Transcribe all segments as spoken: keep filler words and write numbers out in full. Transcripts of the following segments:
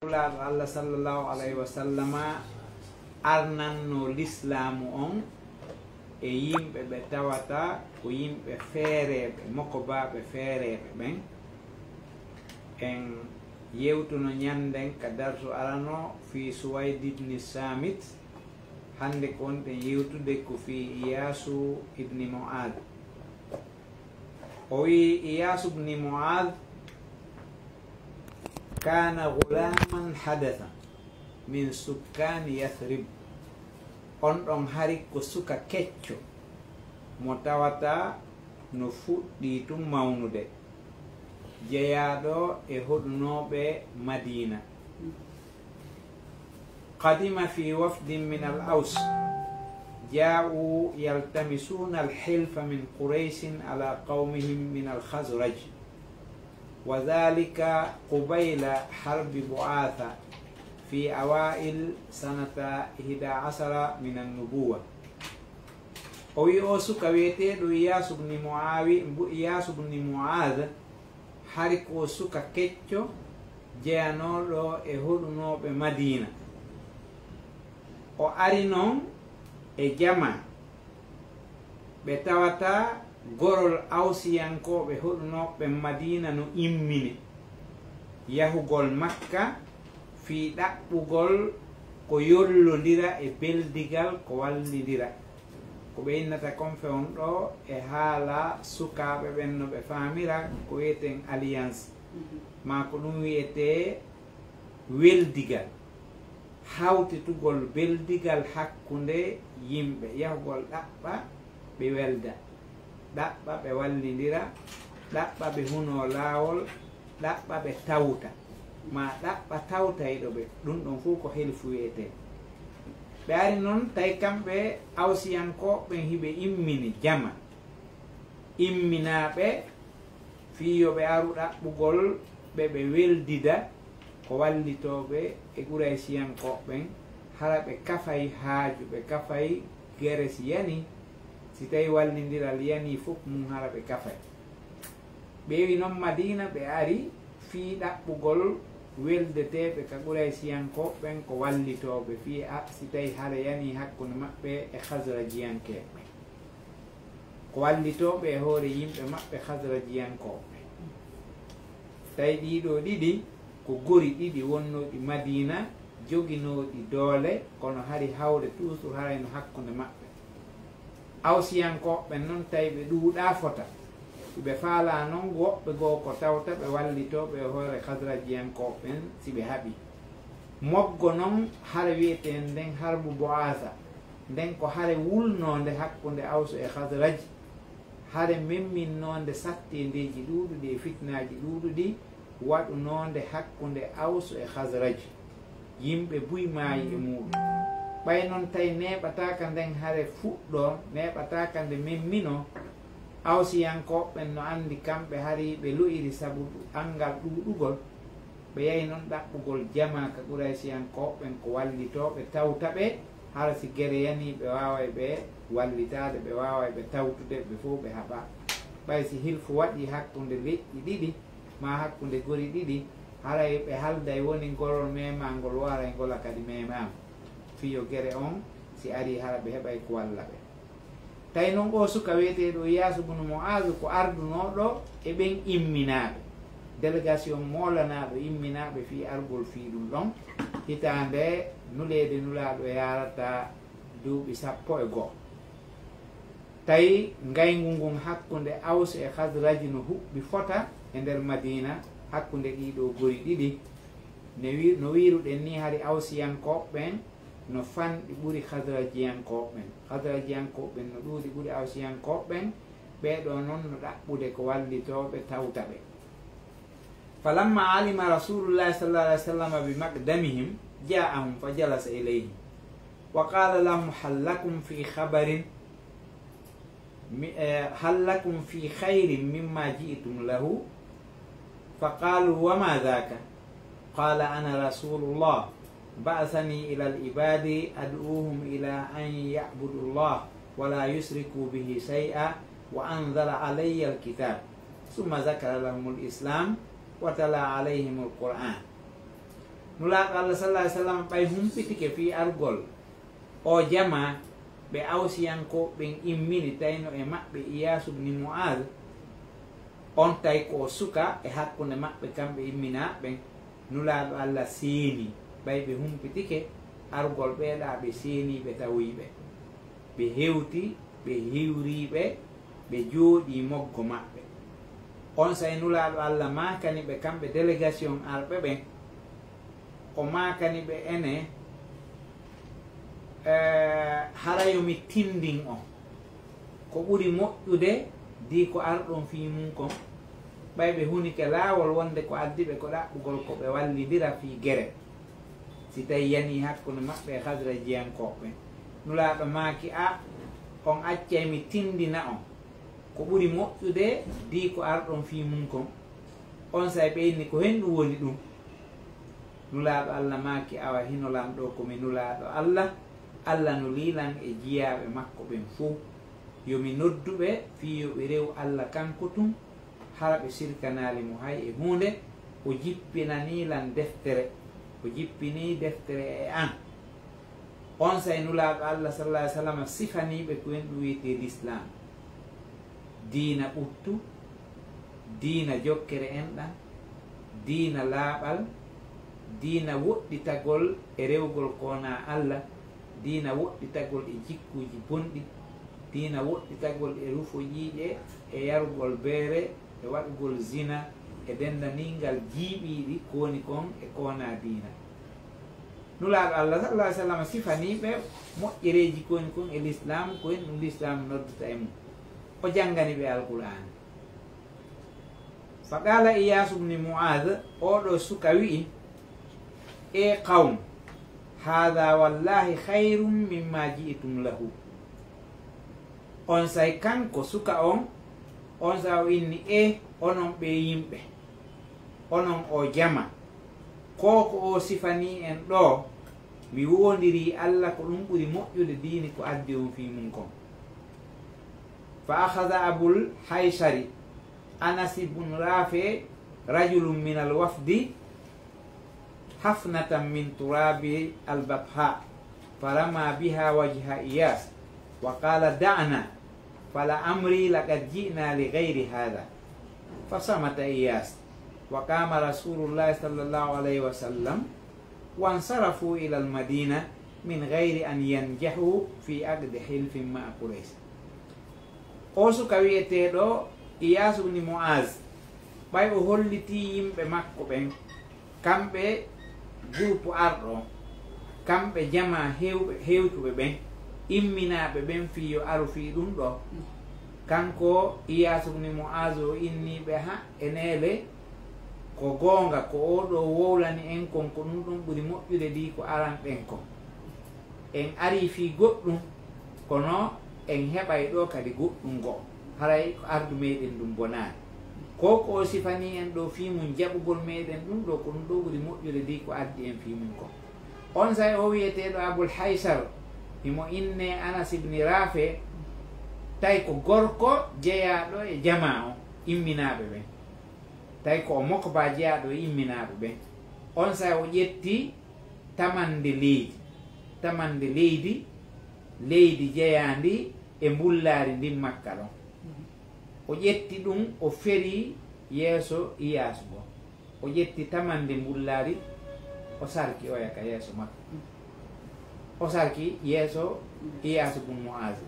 Nulaaɗo Allah sallallahu alayhi wa sallama arnanno lislaamu on e yimɓe ɓe tawata ko yimɓe feereeɓe, mokobaaɓe feereeɓe ɓen. En yewtuno ñannden ka darsu arano fii Suwayd ibni Saamit. Hannde ko wonɗen yewtude ko fii Iyaasu ibni Mu'aad. O wi'i, Iyaasu ibni Mu'aad kaana gulaaman hadasa min sukkaani Yasrib. On ɗon hari ko suka kecco mo tawata no fuɗɗii tun mawnude, jeyaaɗo e hoɗunooɓe Madiina. Qadima fi wafdin min al-Aws, jaa'u yaltamisuuna al-hilfa min Qurayshin ala qawmihim min al-Khazraj, wa dhalika qubayla harbi Bu'atha fi awaa'il sanata ihda ashara min an-nubuwwa. O wi'i, o suka wi'eteeɗo Iyaasu bni Mu'aawi-, mbu-, Iyaasu bni Mu'aaz, hari ko suka kecco jeyanooɗo e hoɗunooɓe Madiina. O ari non e jamaa ɓe tawata gorol Awsiyankooɓe hoɗunooɓe Madiina no immini yahugol Makka fii ɗaɓɓugol ko yollondira e beldigal, ko wallindira. Ko ɓe innata kon fewndo e haala sukaaɓe ɓen no ɓe faamira ko wi'eten alliance, maa ko ɗum wi'etee weldigal, hawtitugol beldigal hakkunde yimɓe, yahugol ɗaɓɓa ɓe welda, ɗaɓɓa ɓe wallindira, ɗaɓɓa ɓe hunoo laawol, ɗaɓɓa ɓe tawta, maa ɗaɓɓa tawtayɗo ɓe. Ɗum ɗon fow ko hilfu wi'etee. Ɓe ari non, tawi kamɓe Awsiyankooɓe ɓen hiɓe immini jama, imminaaɓe fii yo ɓe aru ɗaɓɓugol ɓe, ɓe weldida ko wallitooɓe e Quraysiyankooɓe ɓen, hara ɓe kafay haaju, ɓe kafay gere si yanii, si tawi wallindiral yanii fof mum, hara ɓe kafay. Ɓe iwi non Madiina, ɓe ari fii ɗaɓɓugol weldeteeɓe ka Quraysiyankooɓe ɓen ko wallitooɓe fii a, si tawi hare yanii hakkunde maɓɓe e Khazrajiyankeeɓe ɓen. Ko wallitooɓe e hoore yimɓe maɓɓe Khazrajiyankooɓe. Tawi ɗii ɗoo ɗiɗi ko gori ɗiɗi wonnooɗi Madiina, joginooɗi doole, kono hari hawre toujours haray no hakkunde maɓɓe. Awsiyankooɓe ɓen non, tawi ɓe ɗuuɗaa fota. Ɓe faalaa non woɓɓe goo ko tawta ɓe wallitooɓe e hoore Khazrajiyankooɓe ɓen si ɓe haɓii. Moggo non hare wi'etee nden Harbu Bu'aasa, nden ko hare wulnoonde hakkunde Awsu e Khazraj, hare memminnoonde satteendeeji ɗuuɗuɗi e fitinaaji ɗuuɗuɗi waɗunoonde hakkunde Awsu e Khazraj. Yimɓe buy maayi e muuɗum. Ɓay non tawi neeɓataaka nden hare fuɗɗoo, neeɓataaka nde memminoo, Awsiyankooɓe ɓen no anndi kamɓe hari ɓe lo'iri sabu ɗu-, anngal ɗuuɗugol, ɓe yahi non ɗaɓɓugol jamaa ka Quraysiyankooɓe ɓen ko wallitooɓe tawta ɓe, hara si gere yanii ɓe waaway ɓe wallitaade, ɓe waaway ɓe tawtude, ɓe fow ɓe haɓa. Ɓay si hilfu waɗii hakkunde leƴƴi ɗiɗi, maa hakkunde gori ɗiɗi, haray ɓe halday woni ngol memaangol, waray ngola kadi memaama. Fii yo gere on si arii hara ɓe heɓay ko walla ɓe. Tawi non oo suka wi'eteeɗo Iyaasu bunu Mu'aazu ko ardunooɗo e ɓen imminaaɓe. Délégation moolanaaɗo imminaaɓe fii argol fii ɗum ɗon. Hitaande nuleede Nulaaɗo yaarata duuɓi sappo e go'o. Tawi ngayngu ngun hakkunde Aws e Khazraj no huɓɓi fota e nder Madiina, hakkunde ɗii ɗoo gori ɗiɗi. Ne wi-, no wiiruɗen nii, hari Awsiyankooɓe ɓen no fanɗi ɓuri Khazrajiyankooɓe ɓen. Khazrajiyankooɓe ɓen no ɗuuɗi ɓuri Awsiyankooɓe ɓen. Ɓee ɗoo non no ɗaɓɓude ko wallitooɓe tawta ɓe. فلما علم رسول الله صلى الله عليه وسلم بمقدمهم جاءهم فجلس إليهم وقال لهم: هل لكم في خبر م-، آه، هل لكم في خير مما جئتم له؟ فقالوا: وما ذاك؟ قال: أنا رسول الله بعثني إلى العباد أدعوهم إلى أن يعبدوا الله ولا يشركوا به شيئا وأنزل علي الكتاب. ثم ذكر لهم الإسلام وتلا عليهم القرآن. Nulaaɗo Allah sallallahu alaihi wasallam ɓay humpitike fii argol oo jamaa, ɓe Awsiyankooɓe ɓen immini, tawi no e maɓɓe Iyaasu bni Mu'aaz. On tawi ko o suka e hakkunde maɓɓe kamɓe imminaaɓe ɓen. Nulaaɗo Allah seeni, ɓay ɓe humpitike argol ɓee ɗaa, ɓe seeni ɓe tawoyi ɓe. Ɓe hewti, ɓe hiwri ɓe, ɓe jooɗii moggo maɓɓe. Onsay Nulaaɗo Allah maakani ɓe kamɓe délégation arɓe ɓen, o maakani ɓe, ene, eh, hara yo mi tindin on ko ɓuri moƴƴude dii ko arɗon fii mun kon. Ɓay ɓe hunike laawol wonde ko addi ɓe ko ɗaɓɓugol ko ɓe wallindira fii gere, si tawi yanii hakkunde maɓɓe e Xasrajiyankooɓe. Nulaaɗo maaki, a, on accay mi tindina on ko ɓuri moƴƴude dii ko arɗon fii mun kon. Onsay ɓe inni, ko hen ɗum woni ɗum? Nulaaɗo Allah maaki, awa hino lan ɗoo ko mi Nulaaɗo Allah, Allah nulii lan e jiyaaɓe makko ɓen fow. Yo mi noddu ɓe fii yo ɓe rewu Allah kanko tun, hara ɓe sirkanaali mo hay e huunde. O jippinanii lan deftere, o jippinii deftere e an. Onsay Nulaaɗo Allah sallallahu alaihi wasallam sifanii ɓe ko en ɗum wi'etee Lislaam. Diina ɓuttu, diina jokkere enɗan, diina laaɓal, diina woɗɗitagol e rewgol ko wonaa Allah, diina woɗɗitagol e jikkuuji bonɗi, diina woɗɗitagol e rufo ƴiiƴe, e yarugol beere, e waɗugol zina, e denndaningal jiiɓiiɗi ko woni kon e ko wonaa diina. Nulaaɗo Allah sallallahu alaihi wasallam sifanii ɓe moƴƴereeji ko woni kon e Lislaamu, ko en ɗum Lislaamu noddata e mum. O janngani ɓe Alqur'aana. Fa qaala Iyaasu bni Mu'aaz, oo ɗoo suka wi'i, ee qawm, haadha wallaahi khayrun mimma ji'tum lahu. Onsay kanko suka on, onsay o inni, ee onon ɓee yimɓe, onon oo jama, ko ko oo sifanii en ɗoo, mi woondirii Allah, ko ɗum ɓuri moƴƴude diini ko addi on fii mun kon. Fa akhadha Abul Haysari, Anas ibn Rafi, rajulun minal wafdi, hafnatan min turabi al-batha, farama biha wajha Iyas, wa qala, da'na, fala amri laqad ji'na li ghayri hadha. Fasamata Iyas, wa qama Rasulullah sallallahu alayhi wa sallam, wansarafu ila al-Madina min ghayri an yanjahu fi aqdi hilfin ma'a Quraysh. Oo suka wi'eteeɗo Iyaasu bni Mu'aaz, ɓay o hollitii yimɓe makko ɓen, kamɓe groupe arɗo on, kamɓe jamaa hewɓe, hewtuɓe ɓen, imminaaɓe ɓen fii yo aru fii ɗum ɗoo. Kanko Iyaasu bni Mu'aaz o innii ɓe, ha, e neele, ko goonga, ko oo ɗoo wowlani en kon, ko ɗum ɗon ɓuri moƴƴude dii ko aran ɗen kon. En arii fii goɗɗum, kono en heɓay ɗoo kadi goɗɗum goo. Haray ko ardu meɗen ndun bonaani. Ko ko o sifanii en ɗoo fii mun jaɓugol meɗen ɗum ɗoo, ko ɗum ɗoo ɓuri moƴƴude dii ko addi en fii mun kon. Onsay oo wi'eteeɗo Abul Haysar, himo innee Anas ibni Rafi, tawi ko gorko jeyaaɗo e jamaa on, imminaaɓe ɓen. Tawi ko o mokobaa jeyaaɗo e imminaaɓe ɓen. Onsay o ƴetti tamannde leydi, tamannde leydi, leydi jeyaandi e mbullaari ndin Makka ɗon. O ƴetti ɗum, o feri yeeso Iyaasu goo. O ƴetti tamannde mbullaari, o sarki oya ka yeeso makko. O sarki yeeso Iyaasu bun Mu'aazu.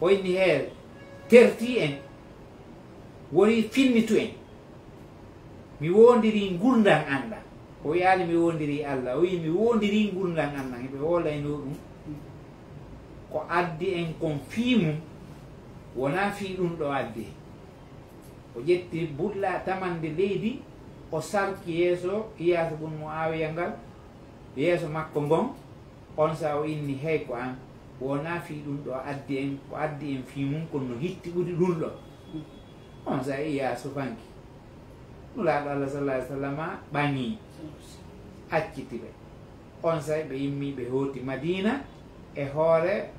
O inni, hee, tertii en, woni finnitu en. Mi woondirii ngurndan an ɗan. O wi'aali mi woondirii Alla. O wi'i mi woondirii ngurndan an ɗan. Hiɓe hoolaynoo ɗum. Ko addi en kon fii mum, wonaa fii ɗum ɗoo addi en. O ƴetti bulla tamannde leydi, o sarki yeeso Iyaasu bun Mu'aawiya ngal, yeeso makko ngon. Onsay o inni, hey, ko an, wonaa fii ɗum ɗoo addi en, ko addi en fii mum, kono no hitti ɓuri ɗum ɗoo. Onsay Iyaasu fanki. Nulaaɗo Alla, sallallahu alaihi wasallama, ɓaŋi, acciti ɓe. Onsay ɓe immii, ɓe hooti Madiina e hoore,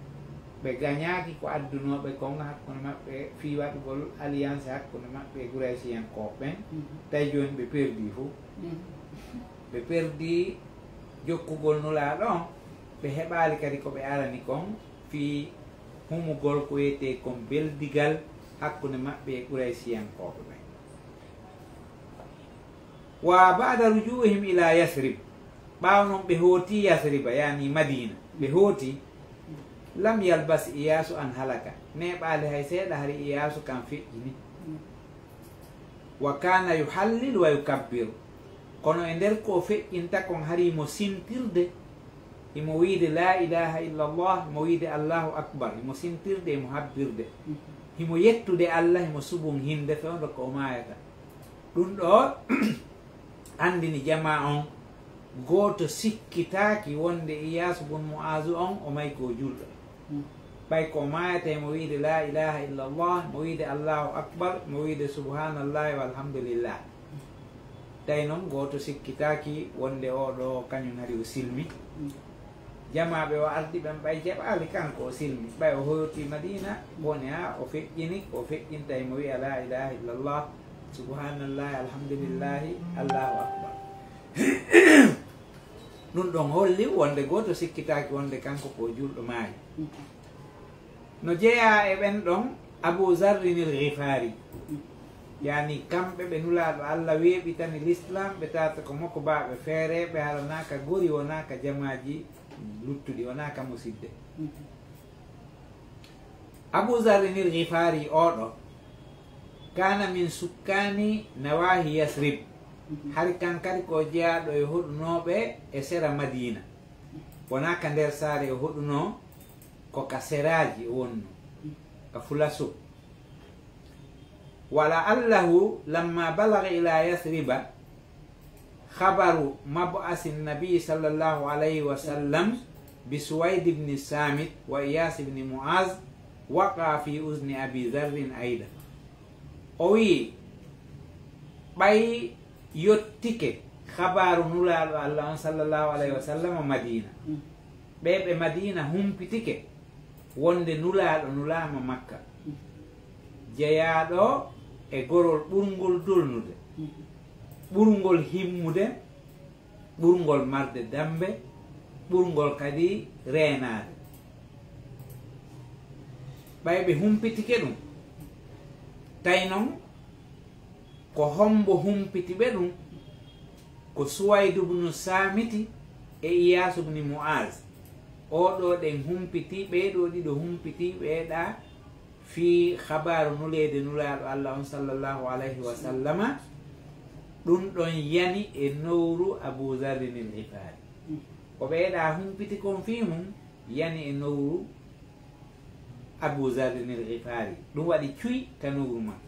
ɓe gañaaki ko addunooɓe kon hakkunde maɓɓe fii waɗugol alliance hakkunde maɓɓe e Quraysiyankooɓe ɓen. Mhm. Tawi jooni ɓe perdii fow. Mhm. Ɓe perdii jokkugol Nulaaɗo on, ɓe heɓaali kadi ko ɓe arani kon fii humugol ko wiyetee kon beldigal hakkunde maɓɓe e Quraysiyankooɓe ɓen. Wa ba'da ruju'ihim ila Yasrib, ɓaawo non ɓe hooti Yasriba, yaani Madiina, ɓe hooti, lam yalbas Iyaasu an halaka, neeɓaali hay seeɗa hari Iyaasu kan feƴƴini. Wa kana yuhallil wa yukabbiru, kono e nder ko o feƴƴinta kon hari himo sintirde, himo wiide la ilaha illa Allah, himo wiide Allahu akbar, himo sintirde, himo habbirde, himo yettude Allah, himo subunhinde fewndo ko o maayata. Ɗun ɗoo anndini jamaa on, gooto sikkitaaki wonde Iyaasu bun Mu'aazu on o may ko julɗo. Ɓay ko o maayata himo wiide la ilaha illa Allah, mo wiide Allahu akbar, mo wiide subhanallahi walhamdulillah. Tawi non gooto sikkitaaki wonde oo ɗoo kañun hari o silmi. Jamaaɓe o ardi ɓen ɓay jaɓaali kanko o silmi. Ɓay o hooti Madiina, woni haa o feƴƴini, ko o feƴƴinta himo wi'a la ilaha illa Allah, subhanallahi, alhamdulillahi, Allahu akbar. Ɗun ɗon holli wonde gooto sikkitaaki wonde kanko ko julɗo maayi. No jeyaa e ɓen ɗon Abu Zarrin il Ghifaari. Yaani kamɓe ɓe Nulaaɗo Allah weeɓitani Lislaam, ɓe tawata ko mokobaaɓe feereeɓe, hara naa ka gori, wonaa ka jamaaji luttuɗi, wonaa ka musidde. Abu Zarrin il Ghifaari oo ɗoo, kana min sukkaani nawahi Yasrib. Hari kan kadi ko jeyaaɗo e hoɗunooɓe e sera Madiina. Wonaa ka nder saare o hoɗunoo, ko ka seraaji o wonnoo, ka fulaso. Wa la'allahu lamma balagha ila Yasriba khabaru mab'asi nabi sallallahu alayhi wa sallam bi Suwaid ibn Samit wa Iyas ibn Mu'az waqa fi uzni Abi Dharrin aidan. O wi'i, ɓay yottike khabaaru Nulaaɗo Allah on sallallahu alayhi wa sallam Madiina, ɓee ɓe Madiina humpitike wonde Nulaaɗo nulaama Makka, jeyaaɗo e gorol ɓurngol dolnude, ɓurngol himmude, ɓurngol marde dammbe, ɓurngol kadi reenaade. Ɓay ɓe humpitike ɗun, tawi non ko hombo humpiti ɓe ɗun? Ko Suwaydu bunu Saamiti e Iyaasu bni Mu'aaz. Oo ɗoo ɗen humpiti, ɓee ɗoo ɗiɗo humpiti, ɓee ɗaa fii khabaaru nuleede Nulaaɗo Allah on sallallahu alayhi wa sallama. Ɗun ɗon yani e nowru Abu Zarrin il Ghifaari. Ko ɓee ɗaa humpiti kon fii mun yani e nowru Abu Zarrin il Ghifaari. Ɗun waɗi cuy ka nowru makko.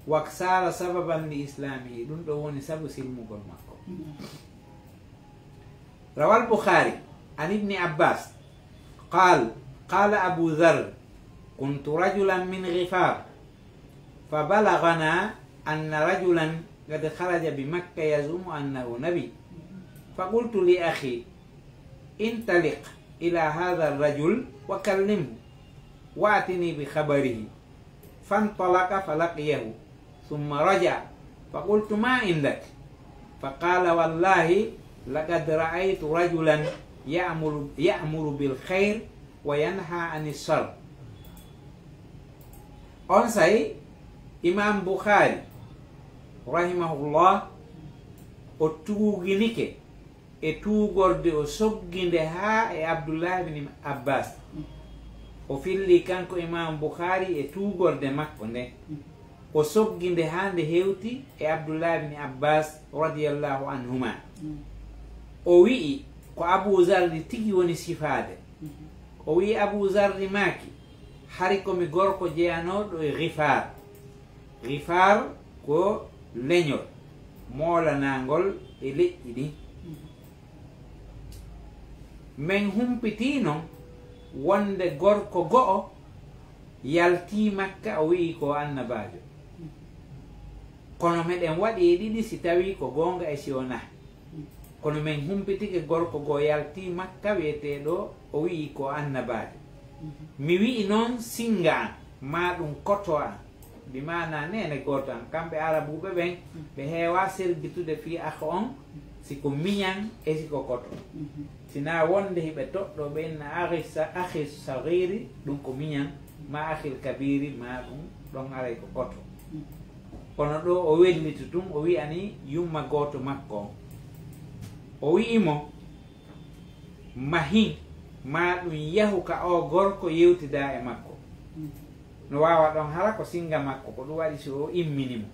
Wa sara sababan li islamihi, ɗun ɗon woni sabu silmugol makko. روى البخاري عن ابن عباس قال: قال أبو ذر: كنت رجلا من غفار، فبلغنا أن رجلا قد خرج بمكة يزعم أنه نبي، فقلت لأخي: انطلق إلى هذا الرجل وكلمه وأتني بخبره. فانطلق فلقيه ثم رجع، فقلت: ما عندك؟ فقال: والله لقد رأيت رجلا يأمر، يأمر بالخير وينهى عن الشر. Onsay Imam Bukhari rahimahullah o tuuginike e tuugorde o sogginde haa e Abdullahi ibn Abbas. O filli kanko Imam Bukhari e tuugorde makko nde o sogginde haa nde hewti e Abdullahi ibn Abbas radiyallahu anhuma. O wi'i ko Abu Zarri tigi woni sifaade. O wi'i Abu Zarri maaki: hari ko mi gorko jeyanooɗo e Ghifaar. Ghifaar ko leñol moolanaangol e leƴƴi ɗin. Men humpitii non wonde gorko go'o yaltii Makka, o wi'i ko annabaajo. Kono meɗen waɗi e ɗiɗi si tawii ko goonga e si wonaa. Kono men humpitike gorko goo yaltii Makka wi'eteeɗo, o wi'i ko annabaajo. Mi wi'i non singa an, maa ɗun koto an, bi maanaa neene gooto an. Kamɓe Arabuuɓe ɓen, ɓe heewaa sergitude fii akh on, Si ko miñan e si ko koto. Si na wonde hiɓe toɗɗo ɓe inna akhi sa-, akhi saghiri, ɗum ko miñan, ma akhil kabiri, ma ɗum ɗon aray ko koto. Kono ɗo o welliti tun, o wi'ani yumma gooto makko on. O wi'i mo, mahin, ma ɗum yahu ka o gorko yewtida e makko. No waawa ɗon hara ko singa makko, ko ɗum waɗi si o immini mo.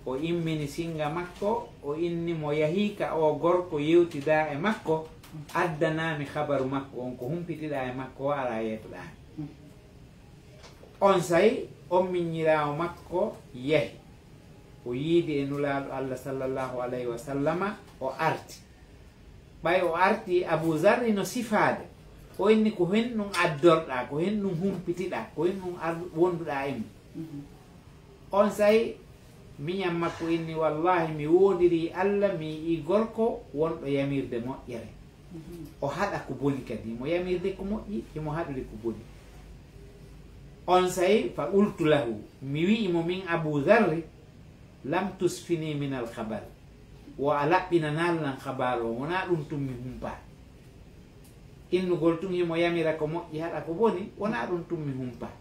O immini singa makko, o inni mo yahi ka o gorko yewtida e makko, addana mi khabaru makko on, ko humpitiɗa e makko o ara yeetoɗa mi. Onsay on miññiraawo makko yahi. O yiidi e Nulaaɗo Allah sallallahu alayhi wa sallama, o arti. Ɓay o arti Abu Zarri no sifaade. O inni ko hen ɗum addorɗa, ko hen ɗum humpitiɗa, ko hen ɗum ar-, wonduɗa e mum. Onsay miñan makko inni, wallahi mi woondirii Allah mi yi'i gorko wonɗo yamirde moƴƴere. O haɗa ko boni kadi, himo yamirde ko moƴƴi, himo haɗude ko boni. Onsay fa qultu lahu, mi wi'i mo min Abu Zarri, lam tusfini min al khabar. Wo a laɓɓinanaali lan khabaru o, wonaa ɗum tun mi humpaa. Innugol tun himo yamira ko moƴƴi haɗa ko boni, wonaa ɗum tun mi humpaa.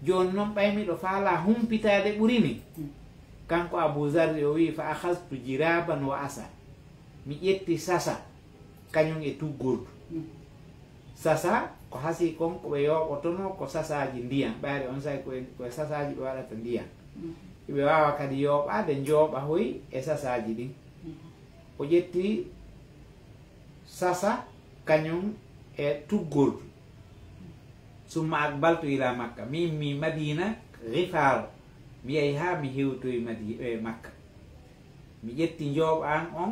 Jooni non ɓay miɗo faalaa humpitaade ɓuri mi. Kanko Abu Zarri o wi'i, fa akhadtu jiraban wa asa. Mi ƴetti sasa, kañum e tuggordu. Sasa ko hasi kon ko ɓe yooɓotono ko sasaaji ndiyan. Ɓayri onsay ko e, ko e sasaaji ɓe waɗata ndiyan. Hiɓe waawa kadi yooɓaade njooɓa hoy e sasaaji ɗin. O ƴetti sasa kañum e tuggordu. Summa aqbaltu ila Makka. Min mi Madina Ghifaar. Mi yahi haa mi hewtoyi Madi-, e Makka. Mi ƴetti njooɓa an on,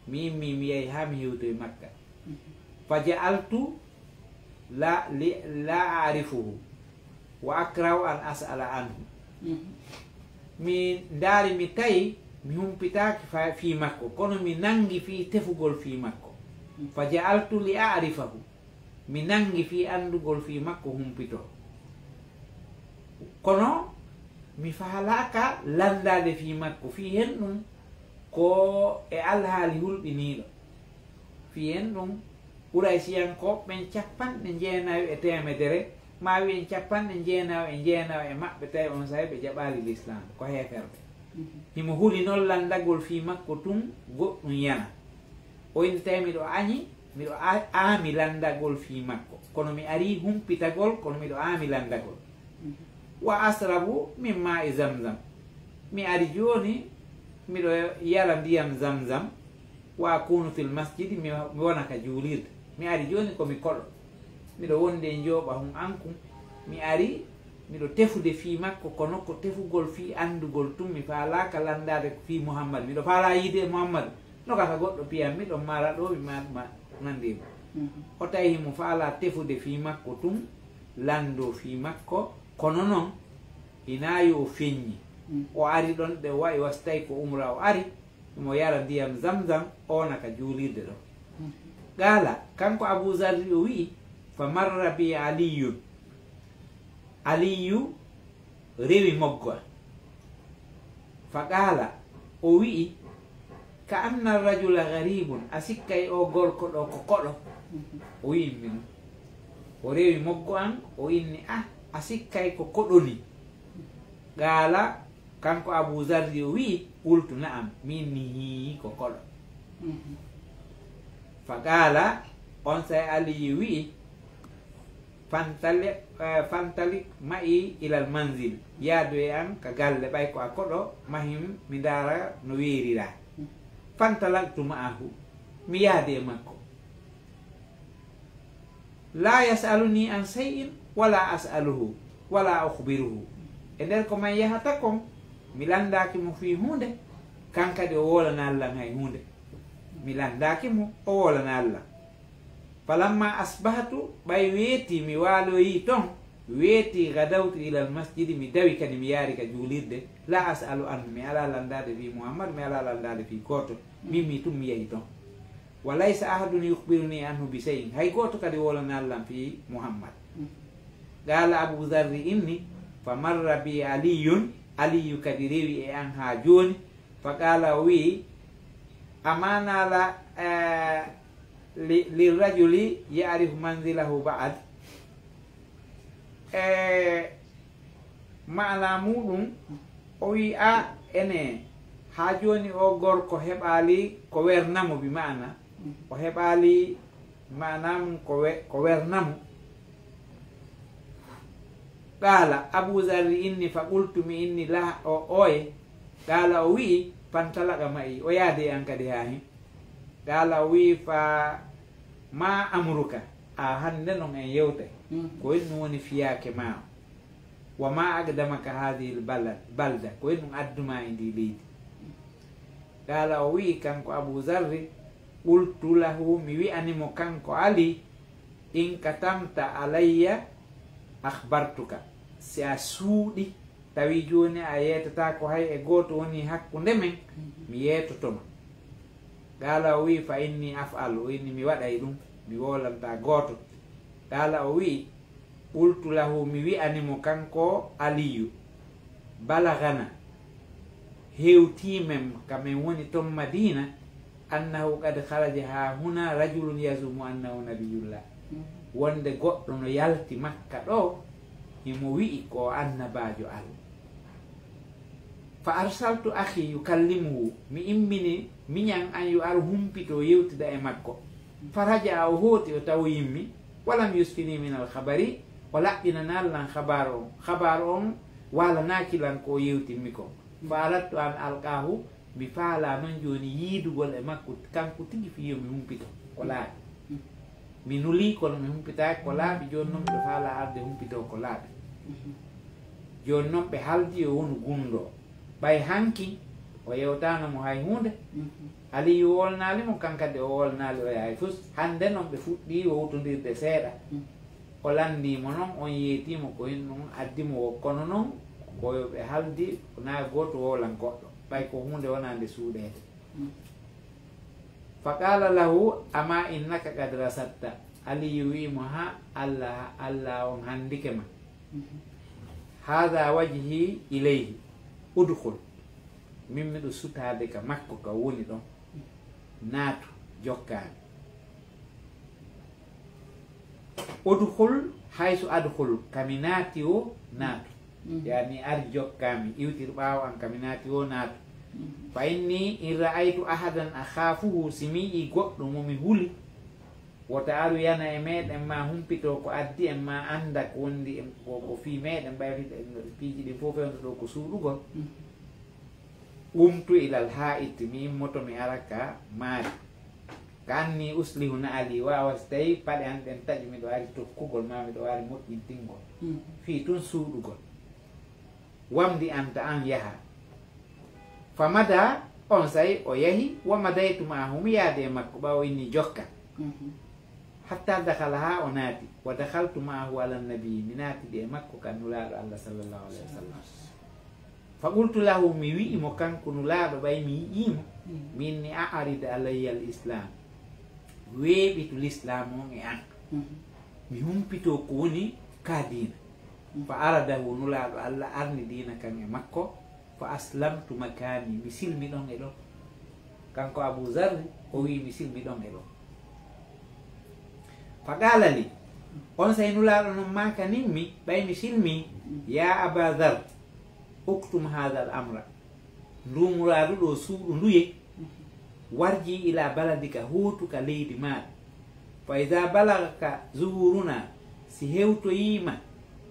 mi immi mi yahi haa mi hewtoyi Makka. Fa ja'altu la, li, la a'rifuhu wa akrahu an as'ala anhu. Mi ndaari mi tawi mi humpitaaki fa-, fii makko, kono mi nangi fii tefugol fii makko. Fa ja'altu li a'rifahu. Mi nangi fii anndugol fii makko humpito. Kono mi faalaaka lanndaade fii makko, fii hen ɗum ko e alhaali hulɓiniiɗo. Fii hen ɗum, Quraysiyankooɓe ɓen cappanɗe jeenayo e teemedere, maa wi'en cappanɗe jeenayo e jeenayo e maɓɓe, tawi on saa'i ɓe jaɓaali lislaam, ko heeferɓe. Himo huli non lanndagol fii makko tun goɗɗum yana. O inni tawi miɗo añi, miɗo a-, aami lanndagol fii makko. Kono mi arii humpitagol, kono miɗo aami lanndagol. Wa asrabu min ma'i Zamzam. Mi ari jooni, miɗo yara ndiyam Zamzam. Wa akunu fil masjidi, mi, mi wona ka juulirde. Mi ari jooni ko mi koɗo. Miɗo wondi e njooɓahun an kun. Mi ari, miɗo tefude fii makko, kono ko tefugol fii anndugol tun, mi faalaaka lanndaade fii Muhammad. Miɗo faalaa yiide e Muhammad. No gasa goɗɗo piyan mi ɗon maara ɗo, mi ma, ma, nandi mo. O tawi himo faalaa tefude fii makko tun, lanndoo fii makko, kono non, hinaa yo o feññi. O ari ɗon ɗe wa'i wasi tawi ko umra o ari, himo yara ndiyam Zamzam, o wona ka juulirde ɗon. Qaala, kanko Abu Zarri o wi'i, fa marra bi Aliyun. Aliyu rewi moggo am. Fa qaala, o wi'i, ka anna rajula gharibun, a sikkay o gorko ɗo ko koɗo? O wi'i min. O rewi moggo am, o inni, ah, a sikkay ko koɗo ni? Qaala, kanko Abu Zarri o wi'i, qultu na'am, min ni hii ko koɗo. Fa qaala, onsay Aliyu wi'i, fantalik, eh, fantalik ma'i ilal manzil, yaadu e an ka galle, ɓay ko a koɗo, mahim mi ndaara no weeriraa. Fantalaktu ma'ahu, mi yaadi e makko. La yas'aluni an shay'in, wala as'aluhu, wala ukhbiruhu. E nder ko man yahata kon, mi lanndaaki mo fii huunde, kan kadi o woolanaali lan hay huunde. Mi lanndaaki mo, o woolanaali lan. Falamma asbahtu, ɓay weeti mi waaloyi ton, weeti gadawtu ilal masjidi, mi dawi kadi mi yaari ka juulirde, la as'alu anhu, mi alaa lanndaade fii Muhammad, mi alaa lanndaade fii gooto, min mi tun mi yahi ton. Wa laysa ahadun yukhbiruni anhu bi shay'in, hay gooto kadi woolanaali lan fii Muhammad. Qaala Abu Zarri inni, fa marra bi Aliyun, Aliyu kadi rewi e an haa jooni, fa qaala o wi'i, Amana la, eh, li, li rajuli ya'rifu manzilahu ba'd. E maana muɗum, o wi a ene, haa jooni o gorko heɓaali ko wernamo, bi maana o heɓaali maana mum ko we, ko wernamo. Qala Abu Zarri inni fa qultu mi inni la o oye. Qala o wi'i fantalaka ma'i, o yaadi e an kadi haa hin. Qala o wi'i fa ma amruka, a hande non en yewtay. Ko en woni fiyaake ma o. Wa ma aqdamaka hadhihi al balad, balda, ko en ɗum adduma e ndi leydi. Qala o wi'i kanko Abu Zarri, qultu lahu, mi wi'ani mo kanko Ali, in katamta alayya akhbartuka, si a suuɗi tawi jooni a yeetataako hay e gooto woni hakkunde men, mi yeetoto ma. Qala o wi'i fa inni af'al, o inni mi waɗay ɗum, mi wowlanta gooto. Qala o wi'i qultu lahu, mi wi'ani mo kanko Aliyu, balagana, hewtii men ka men woni ton Madina, annahu qad kharaja ha huna rajulun yazumu annahu nabiyullah, wonde goɗɗo no yalti Makka ɗo, himo wi'i ko o annabaajo Allah. Fa arsaltu akhi yukallimuhu, mi immini miñan an yo ar humpito yewtida e makko. Fa raja'a, o hooti o tawoyimmi, walam yusfini min al khabari, o laɓɓinanaali lan khabaaru on, khabaaru on waalanaaki lan ko o yewtimmi kon. Fa aradtu an alqahu, mi faalaa non jooni yiidugol e makko kanko tigi fii yo mi humpito ko laaɓi. Mi nulii kono mi humpitaaki ko laaɓi, jooni non miɗo faalaa arde humpitoo ko laaɓi. Jooni non ɓe haldi yo wonu gundoo. Ɓay hanki o yewtaano mo hay huunde. Aliyu wolnaali mo, kan kadi o wolnaali oya hay fus. Hande non ɓe fuɗɗii wowtondirde seeɗa. O lanndii mo non, on yeetii mo ko hin ɗum addi mo, kono non ko yo ɓe haldi, naa gooto wowlan goɗɗo, ɓay ko huunde wonaa nde suuɗeede. Fa qala lahu ama innaka qad rasadta. Aliyu wi'i mo, ha Allah, Allah on handike ma. Hadha wajhi ilayhi. Udkhul. Min miɗo sutaade ka makko ka woni ɗon. Naatu, jokkaami. Udkhul haysu adkhul, ka mi naati o naatu. Yani ar jokkaami, iwtir ɓaawo an ka mi naati o naatu. Fa inni in ra'aytu ahadan akhafuhu, si mi yi'i goɗɗo mo mi huli, wota aru yana e meɗen ma humpito ko addi en ma annda ko wondi en ko, ko fii meɗen ɓay piiji ɗin fof fewndo ɗo ko suuɗugol. Qumtu ilal ha'it, mi immoto mi ara ka maari. Ka anni uslihu na ali, wawa si tawi paɗe an ɗen taƴi, miɗo ari tokkugol ma, miɗo ari moƴƴintingol. Fii tun suuɗugol. Wamdi anta an yaha. Fa mada, on say o yahi, wa madaytu ma'ahu, mi yaade e makko, ɓawo inni jokka. Hatta dakhala, ha o naati, wa dakhaltu ma'ahu ala nabi, mi naatidi e makko ka nulaaɗo Allah sallallahu alayhi wa sallam. Fa qultu lahu, mi wi'i mo kanko nulaaɗo, ɓay mi yi'ii mo, min ni a'rid alayya al islam, weeɓitu lislaamu on e an, mi humpito ko woni ka diina. Fa aradahu, nulaaɗo Allah arni diina kan e makko, fa aslamtu makani, mi silmi ɗon e ɗon. Kanko Abu Zarri o wi'i mi silmi ɗon e ɗon. Fa qala li, on say nulaaɗo non maakanin mi, ɓay mi silmi, ya Aba Dhar, uktum hadha al amra, ndu muraadu ɗo suuɗu nduye, warji ila baladika, hootu ka leydi maaɗa. Fa iza balagaka zuhuruna, si hewtoyiima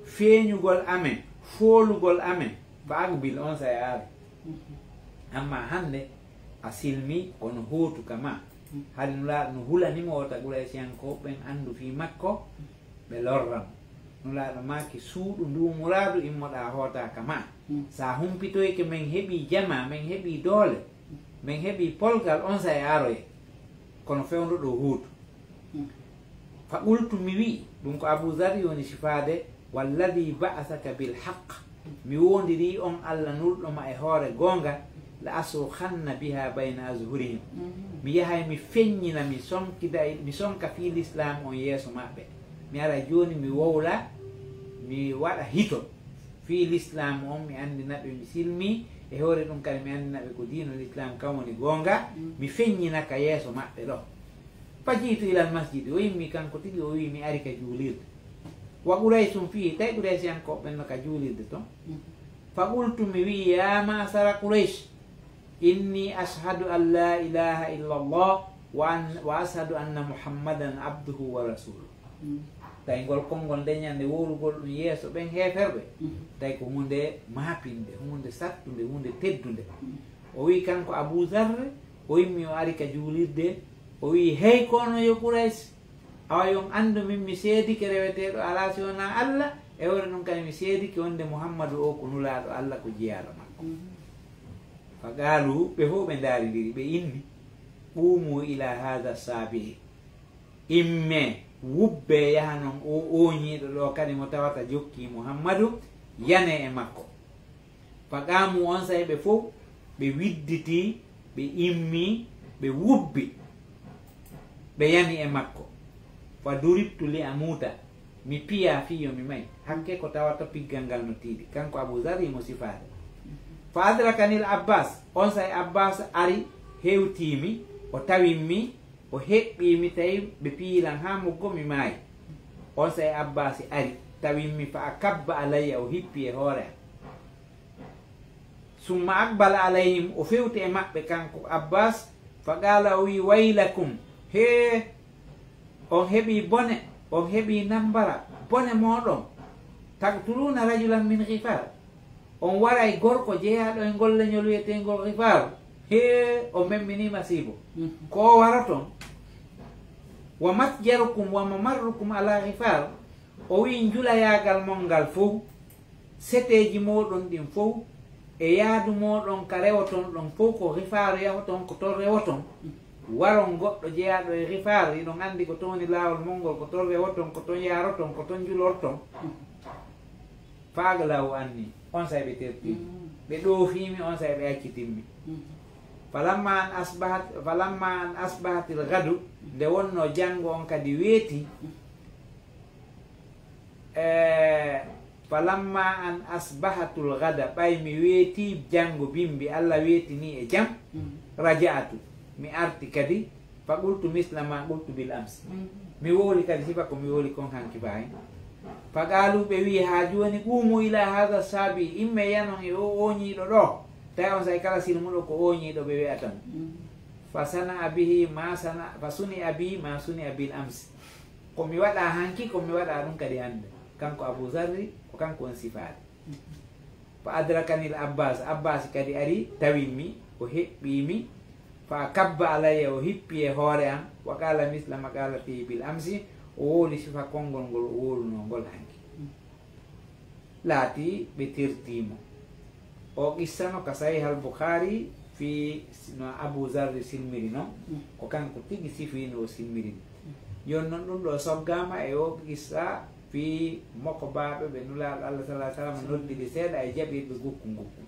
feeñugol amen, foolugol amen, fa aqbil, on say a ari. Amma hande a silmi, kono hootu ka ma. Hari nulaaɗo no hulani mo wota Quraysiyankooɓe ɓen anndu fii makko, ɓe lorra mo. Nulaaɗo maaki suuɗu ndu muraadu immoɗaa hoota ka ma. Sa humpitoyke men heɓii jamaa, men heɓii doole, men heɓii polgal, on say aroye. Kono fewndo ɗo hootu. Fa qultu, mi wi'i, ɗum ko Abu Zarri woni sifaade, walladhi ba'athaka bil haqq, mi woondirii on Allah nulɗo ma e hoore goonga, la asrukhanna biha bayna azhurihim. Mi yahay mi feññina, mi sonkida, mi sonka fii lislaam on yeeso maɓɓe. Mi ara jooni mi wowla, mi waɗa hito fii lislaam on, mi anndina ɓe mi silmii, E hoore ɗum kadi mi anndina ɓe ko diinol Islaam kan woni goonga, mi feññina ka yeeso maɓɓe ɗo. Fa jiitu ilal masjidi, o immi kanko tigi, o wi'i mi ari ka juulirde. Wa Qurayshun fiihi, tawi Quraysiyankooɓe ɓen no ka juulirde ton. Fa qultu, mi wi'i, ya ma'shara Quraysh, inni ashhadu an la ilaha illa Allah wa an, wa ashhadu anna Muhammadan abduhu wa rasuluh. Tawi ngol konngol nde ñande wowlugol ɗum yeeso ɓen heeferɓe, tawi ko huunde maapinde, huunde sattunde, huunde teddunde. O wi'i kanko Abu Zarr, o immi o ari ka juulirde, o wi'i, hey kono yo Quraysh, awa yo on anndu min mi seedike reweteeɗo alaa si wonaa Alla, e hoore ɗum kadi mi seedike wonde Muhammadu o ko nulaaɗo Alla, ko jiyaaɗo makko. Fa qaalu, ɓe fof ɓe ndaarindiri, ɓe inni, qumu ila hada sabihi. Imme, wubbe, yahanon o ooñiiɗo ɗo kadi mo tawata jokki Muhammadu, yane e makko. Fa qaamu, on saa'i ɓe fof ɓe widditi, ɓe immi, ɓe wubbi, ɓe yani e makko. Fa duribtu li amuta, mi piya fii yo mi may. Hakke ko tawata piggal ngal no tiiɗi. Kanko Abu Zarri mo sifaade. Fa adrakanil Abbas, on saa'i Abbas ari hewtii mi, o tawi mi, o heɓɓii mi, tawi ɓe piyi lan haa muggo, mi maayi. On saa'i Abbaasi ari, tawi mi, fa akabba alayya, o hippi e hoore am. Summa aqbala alayhim, o fewti e maɓɓe kanko Abbaas, fa qaala, o wi'i, waylakum, hee, on heɓii bone, on heɓii nambara, bone mooɗon. Taqtuluuna rajulan min Ghifaar. On waray gorko jeyaaɗo e ngol leñol wi'eteengol Ghifaar. Hee, o memminii masiibo. Ko o waroton. Wa matjarukum wa mamarrukum ala Ghifaar. O wi'i njulayaagal mon ngal fow, seteeji mooɗon ɗin fow, e yaadu mooɗon ka rewoton ɗon fow, ko Ghifaar yahoton, ko ton rewoton. Waron goɗɗo jeyaaɗo e Ghifaar, hiɗon anndi ko ton woni laawol mon ngol, ko ton rewoton, ko ton yaaroton, ko ton njulorton. Fa aglaw anni, on saa'i ɓe tertii mi. Ɓe ɗoofii mi, on saa'i ɓe accitii mi. Falamma an asbahat, falamma an asbahatil gadu, nde wonnoo janngo on kadi weeti, e, falamma an asbahatul gada, ɓay mi weetii janngo bimbi, Alla weetinii e jam, raja'atu, mi arti kadi, fa qultu misla ma qultu bil ams. Mi wowli kadi sifa ko mi wowli kon hanki fahin. Fa qaalu, ɓe wi'i, haa jooni, qumu ila hada sabi, imme yanon e o ooñiiɗo ɗo. Tawi on saa'i kala silmuɗo ko ooñiiɗo ɓe wi'ata mo. Fa sana'a bihi ma sana, fa suni'a bi ma suni'a bil ams. Ko mi waɗa hanki, ko mi waɗa ɗum kadi hannde. Kanko Abu Zarri, ko kanko on sifaade. Fa adrakanil Abbas, Abbas kadi ari, tawi mi, o heɓɓii mi, fa kabba alayya, o hippi e hoore am, wa qala misla maqalati bil amsi, o wowli sifa konngol ngol o wowlunoo ngol hanki. Laati ɓe tertii mo. O qissa no ka Sahih al Bukhari fii no Abu Zarri silmiri non, ko kanko tigi sifii no o silmiri non. Jooni non ɗum ɗo soggaama e o qissa fii mokobaaɓe ɓe Nulaaɗo Allah sallallahu alaihi wasallam noddiri seeɗa e jaɓirɓe gukku ngukku.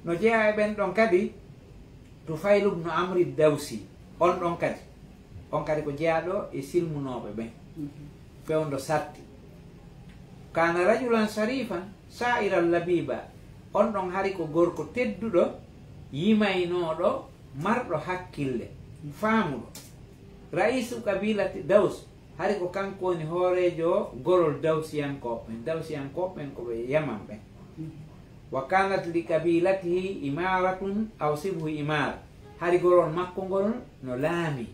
No jeyaa e ɓen ɗon kadi Tufayl ibn Amri Dawsi, on ɗon kadi, on kadi ko jeyaaɗo e silmunooɓe ɓen, fewndo sarti. Kana rajulan sharifan, sa'iran labiba, on ɗon hari ko gorko tedduɗo, yimaynooɗo, marɗo hakkille, faamuɗo. Ra'isu qabilati Daws, hari ko kanko woni hooreejo gorol Dawsiyankooɓe ɓen. Dawsiyankooɓe ɓen ko ɓe Yaman ɓen. Wa kanat li qabilatihi imaratun aw sibhu imara, hari gorol makko ngol no laami,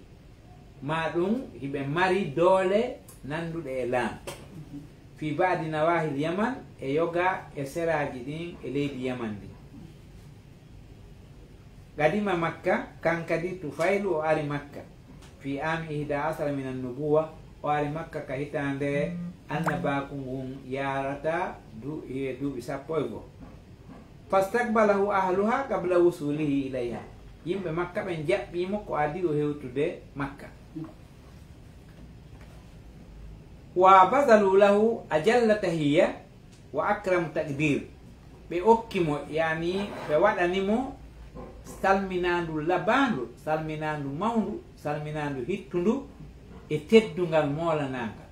ma ɗum hiɓe mari doole nannduɗe e laam. Fi ba'di nawahil Yaman, e yoga e seraaji ɗin e leydi Yaman ndin. Qadima Makka, kan kadi Tufaylu o ari Makka. Fi ami ihda asara min annubuwa, o ari Makka ka hitaande annabaaku ngun yaarata du-, e duuɓi sappo e goo. Fastakbalahu ahluha qabla wusulihi ilayha. Yimɓe Makka ɓen jaɓɓii mo ko adii o hewtude Makka. Wa bazalu lahu ajalla tahiyya wa akram taqdir. Ɓe okki mo, yani ɓe waɗani mo salminaandu labaandu, salminaandu mawndu, salminaandu hittundu e teddungal moolanaangal.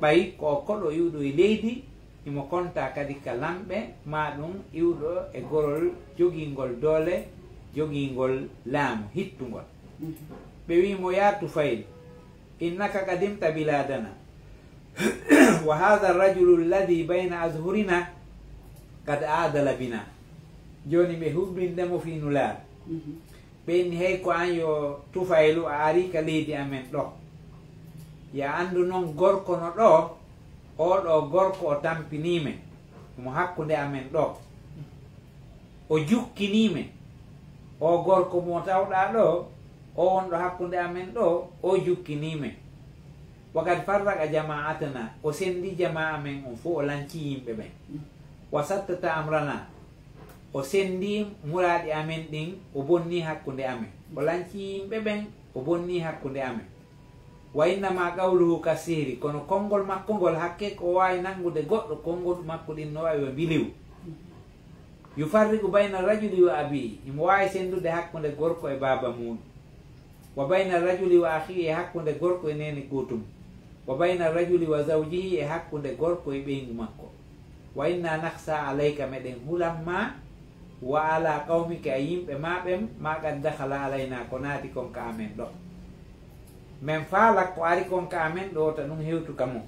Ɓay ko o koɗo iwɗo e leydi, Himo konta kadi ka lamɓe, maa ɗum iwɗo e gorol jogiingol doole, jogiingol laamu, hittungol. Ɓe wi'i mo, "Yaa Tufayl, innaka qadimta biladana, wa hadha rajulu alladhi bayna azhurina qad adala bina." Jooni ɓe huɓɓinde mo fii Nulaaɗo. Ɓe inni, "Hey, ko an yo Tufaylu, a arii ka leydi amen ɗo. Ya anndu non gorko no ɗo, oo ɗo gorko o tampinii men, mo hakkunde amen ɗo. O jukkinii men. Oo gorko mo tawɗaa ɗo, o wonɗo hakkunde amen ɗo, o jukkinii men. Wa qad farraqa jama'atana, o sendi jamaa amen on fof, o lanci yimɓe ɓen. Wa sattata amrana, o sendi muraaɗi amen ɗin, o bonni hakkunde amen. O lanci yimɓe ɓen, o bonni hakkunde amen. Wa innama qawluhu ka sihri, kono konngol makko ngol hakke ko waawi nanngude goɗɗo, konngol makko ɗin no waawi wa mbiliw. Yufarriqu bayna rajuli wa abihi, imo waawi senndude hakkunde gorko e baaba muuɗum. Wa bayna rajuli wa akhihi, e hakkunde gorko e neene gootum. Wa bayna rajuli wa zawjihi, e hakkunde gorko e ɓeyngu makko. Wa inna nakhsha alayka, meɗen hulan ma, wa ala qawmika, e yimɓe ma ɓen, ma qad dakhala alayna, ko naati kon ka amen ɗo. Men faala ko ari kon ka amen ɗo, ta ɗum hewtu ka mon.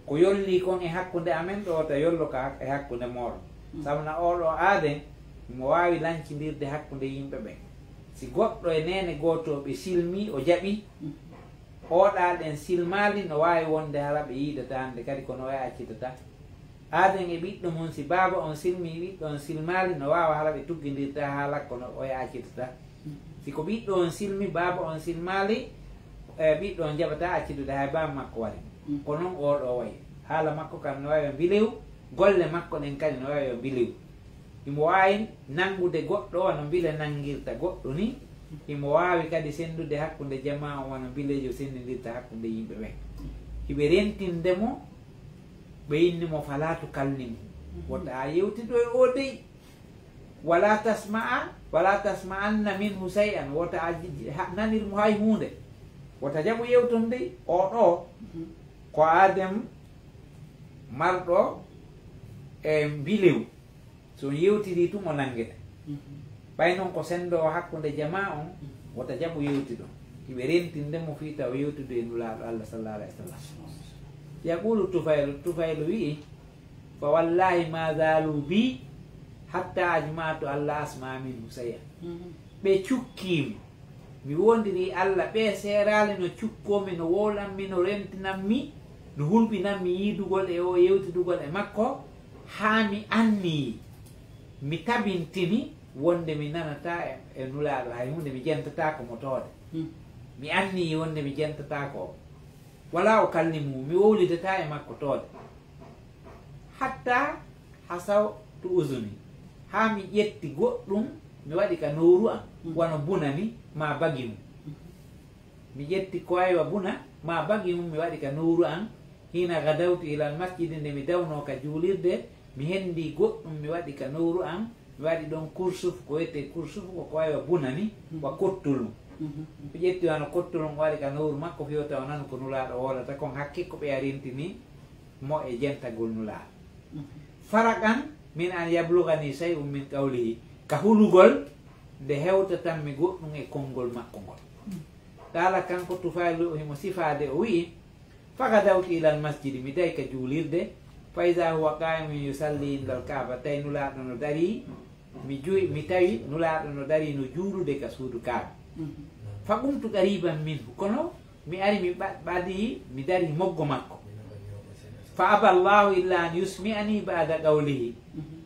Ko yolli kon e hakkunde amen ɗo, ta yollo ka e hakkunde mooɗon. Sabu na oo ɗo aaden, mo waawi lancindirde hakkunde yimɓe ɓen. Si goɗɗo e neene gooto ɓe silmi, o jaɓi, oo ɗa ɗen silmaali, no waawi wonde hara ɓe yiidata hannde kadi, kono oya accitata. Aaden e ɓiɗɗo mum, si baaba on silmii, ɓiɗɗo on silmaali, no waawa hara ɓe tuggindirta haala, kono oya accitata. Si ko ɓiɗɗo on silmi, baaba on silmaali, e ɓiɗɗo on jaɓata accitude hay baaba makko wari. Ko non oo ɗo wayi. Haala makko kan no waawi wa mbilew, golle makko ɗen kadi no waawi wa mbilew. Himo waawi nanngude goɗɗo wano mbile nanngirta goɗɗo ni. Himo waawi kadi senndude hakkunde jamaa on wano mbileejo senndindirta hakkunde yimɓe ɓen. Hiɓe rentinde mo, ɓe inni mo, "Fala tukallimu." Wota a yewtido e o dey. "Wala tasma'a, wala tasma'anna minhu shay'an." Wota a ji-, ji-, ha-, nanir mo hay huunde. Wota jaɓu yewton dey. O ɗo, ko Adem marɗo e mbilew. So on yewtidii tun, o nanngete. Ɓay non ko senndoowo hakkunde jamaa on, wota jaɓu yewtidon. Hiɓe rentinde mo fii taw yewtude e Nulaaɗo Allah, sallallahu alayhi wa sallam. Yaqulu Tufaylu, Tufaylu wi'i, "Fa wallahi ma zalu bi hatta ajma'tu alla asma minhu shay'an." Ɓe cukkii mi. Mi wondirii Alla, ɓee seeraali no cukkoo mi, no wowlan mi, no rentinan mi, no hulɓinan mi yiidugol e oo yewtidugol e makko, haa mi anniyii, mi tabintini wonde mi nanataa e, e Nulaaɗo hay huunde, mi jentataako mo toode. Mi anniyii wonde mi jentataako o. Wala ukallimuhu, mi wowlidataa e makko toode. Hatta hasawtu uzuni, haa mi ƴetti goɗɗum, mi waɗi ka nowru an, wano buna ni, ma bagi mum. Mi ƴetti ko aywa buna, ma bagi mum, mi waɗi ka nowru an. Hina gadawtu ilal masjidi, nde mi dawnoo ka juulirde, mi hendii goɗɗum, mi waɗi ka nowru an, mi waɗi ɗon kursuf, ko wiyetee kursuf ko, ko aywa buna ni, wa kottolum. Mi ƴetti wano kottolum, o waɗi ka nowru makko, fewta o nanu ko Nulaaɗo wowlata kon, hakke ko ɓe a rentini mo e jentagol Nulaaɗo. Faraqan min an yablugani shay'un min qawlihi, ka hulugol nde hewtatan mi goɗɗum e konngol makko ngol. Qaala, kanko Tufaylu, himo sifaade, o wi'i, "Fagadawtu ilal masjidi, mi dayi ka juulirde, fa iza huwa qa'imun yusalli indal Kaaba, tawi Nulaaɗo no darii, mi juy-, mi tawi Nulaaɗo no darii no juulude ka suudu Kaaba. Fa qumtu qariban minhu, kono mi ari mi ɓa-, ɓadii, mi darii moggo makko. Fa aba Allahu illa an yusmi'ani ba'da qawlihi."